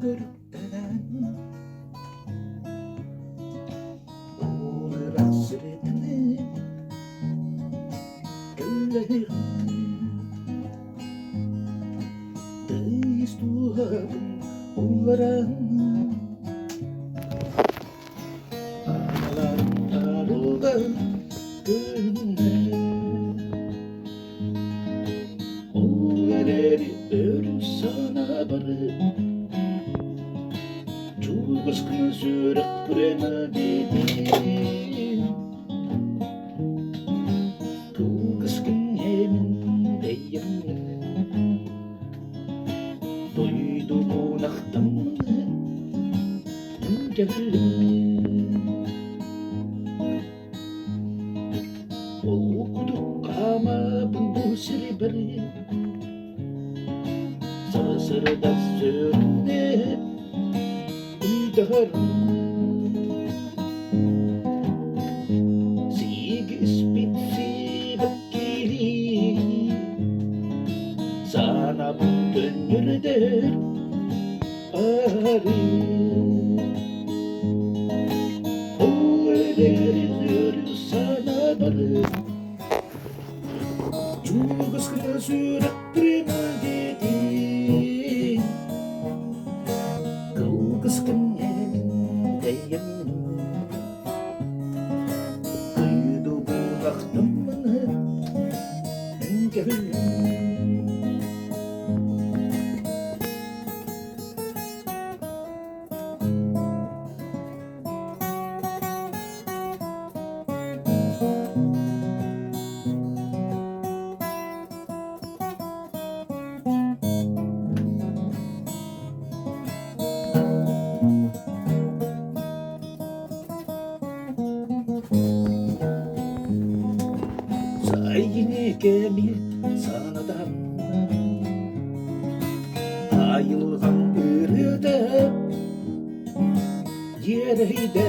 Көрүктэнэн Ууларах сиритини Кэллэһиҕин Тыйыс дууһабын улларан Аналарым арыллан күннэр Ол эрээри өрүү санаабары Чугаскын сүрэх күрэмэ диэтин Кылгаскын эмин бэйэммин Дойдубун ахтаммын кэллим Ол кудук хаамабын бу сирбэр Сарсырда сөрүннэп ыйдаһарым Сиигиспит сиибэккилии Санабын көнньүрдэр арыы Ол эрээри өрүү санаабары Чугаскына сүрэхпин диэтин Кылгаскын эмин бэйэм Дойдубун ахтыммын кэһиллим. Сайыны кэми санатан Айылҕам ырыата дьиэрэйдэ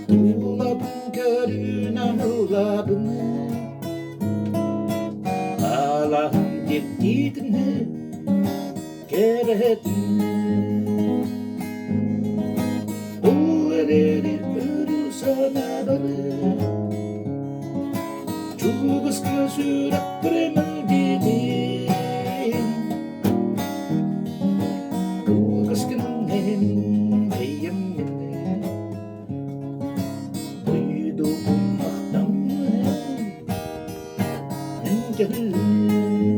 Тулабын көрүнэн ыллабын Алаһым дьиктитин кэрэтин Ол эрээри өрүү санаабары Чугаска сүрэхпин диэтин Кылгаскын эн бэйэммин Дойдубун ахтаммын эн кэллим.